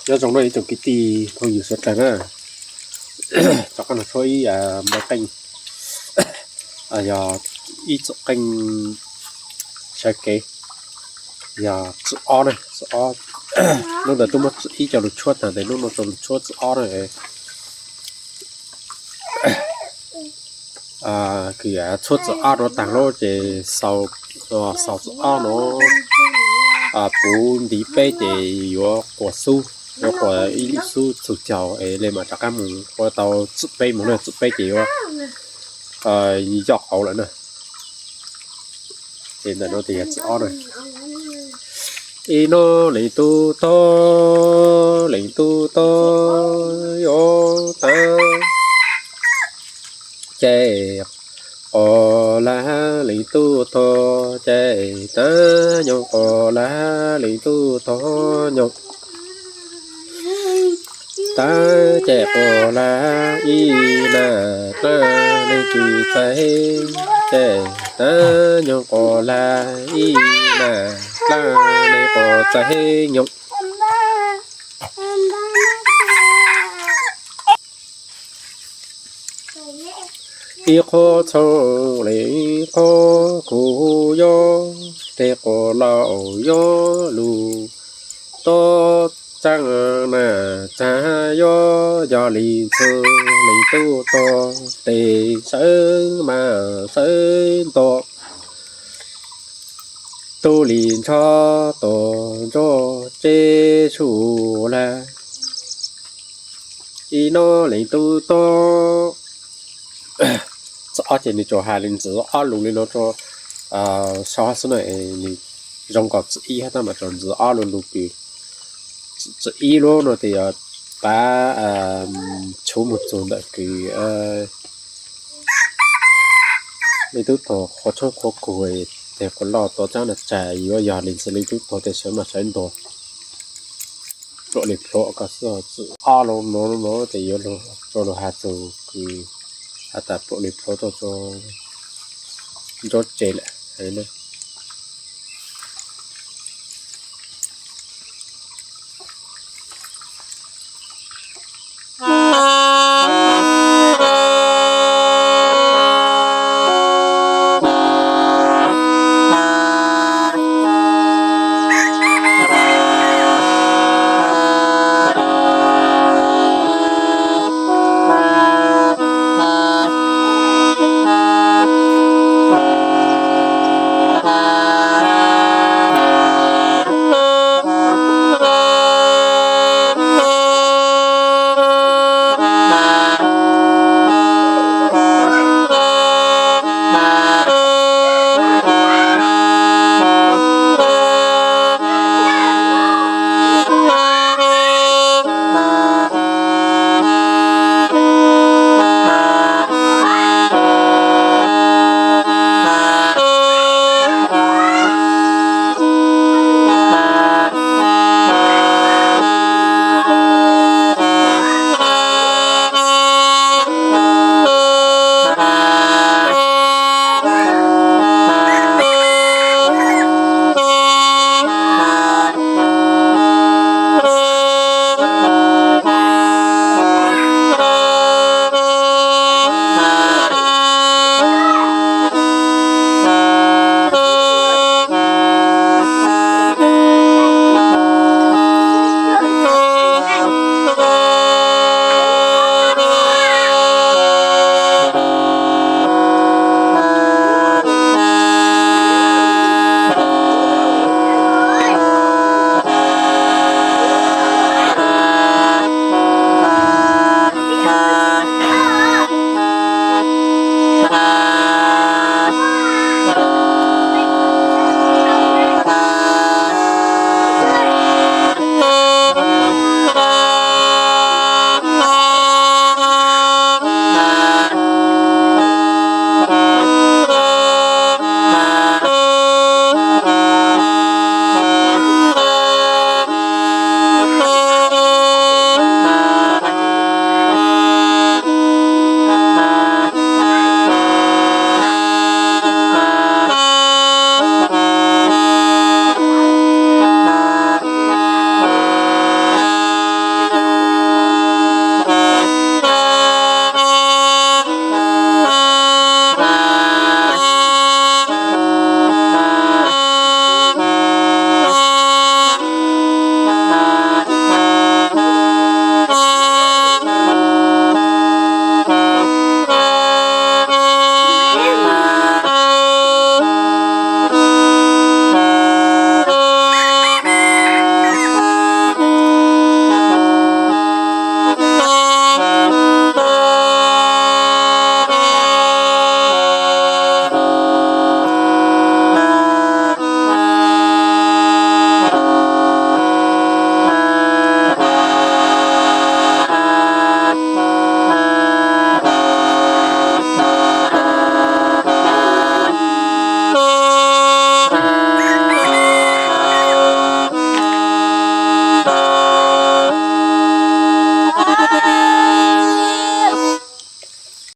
Nyob zoo no ib tsoom kwv tij phooj ywg suav dlawg na, rov qab los tshuab ib npawg qeej, yog ib txwm qeej sawv kev, yog txwm ob na, txwm ob. Hnub ntawd twb muab txwm ib coj los tshuab tag, tes hnub no rau los tshuab txwm ob na. Kws tshuab txwm ob no tag lawm ces xaus txwm ob no puv ntiv peb ces yuav quas xub, yuav quas ib lub xub txug caug es le mam rov qab mus ua tau txwm peb mus na, txwm peb ces yuav yoj qauv lawm na. Ces ntawm no ces yog txwm ob na. Ib no leej tub tog, leej tub tog yuav tag, ces quas lag leej tub tog, ces tag nyoog quas lag leej tub tog nyoog. Tag ces quas lag ib nag dlaab neeg kws txaig, ces tag nyoog quas lag ib nag dlaab neeg quas txaig nyoog. Ib qho txhooj leej qho kuv yuav, tes quas laus yuav lug tog, tsaab nag tsaab yuav yog li ntxhw, leej tub tog tes sawv mas sawv nto, tub li ntsho tog ntsho tseb su lag. Ib no leej tub tog, txwm ob ces nws tsuas has li ntxwv ob lug li no rau sau hab xwb na, nws zoo nkaus txwm ib hab tab mas tsuas ntxwv ob lug lug kws txwm ib lub no tes yog pab tshuv mus txug ntawm kws leej tub tog qhuav tshoob qhuav kug, tes quas laus tog tsaab nag tsaab yuav yog li ntxhw, leej tub tog tes sawv mas sawv nto. Pluam li plhuav ko xwb, txwm ob lug no no tes yuav rau lug has txug kws has tas pluam li plhuav rau tso ntsho tseb lawm.